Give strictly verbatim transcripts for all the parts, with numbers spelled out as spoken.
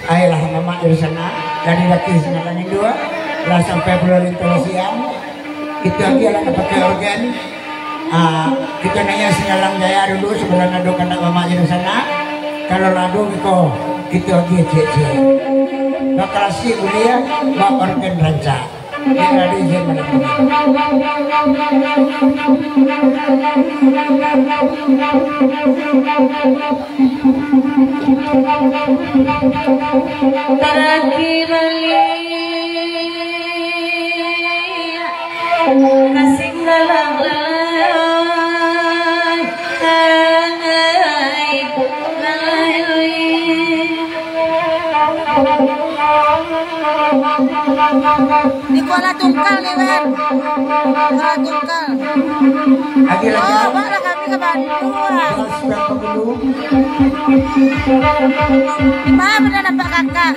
Ayolah, mamak dari sana, dari laki sana, lah sampai pulo linto siang. Kito agiah lah pakai organ. Ah, kito naiak Sinalang Jaya dulu, sabalun ado kandak mamak di sana. Kalau lah ado, kito, kito agiah ciek-ciek. Bakalasi buliah, ba organ rancak. Kito ado izin malam. Tarakhir baliak, kasih lalang-lalang. Hai, hai, hai. Di Kuala Tungkal ni, Bang. Kuala Tungkal. Lagi, lagi. Oh, baru kami ke Bandung, Bang. Di mana nampak kakak?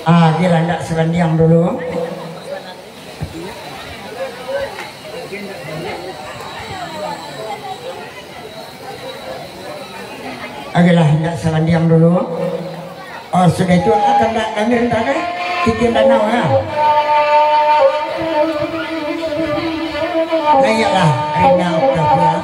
Ah, oke lah, ndak sabandiang dulu. Oke lah, ndak sabandiang dulu. Oh, sudah itu akan ndak kami rentangkan. Titian Danau, ya. Layaklah, Rina Octavia.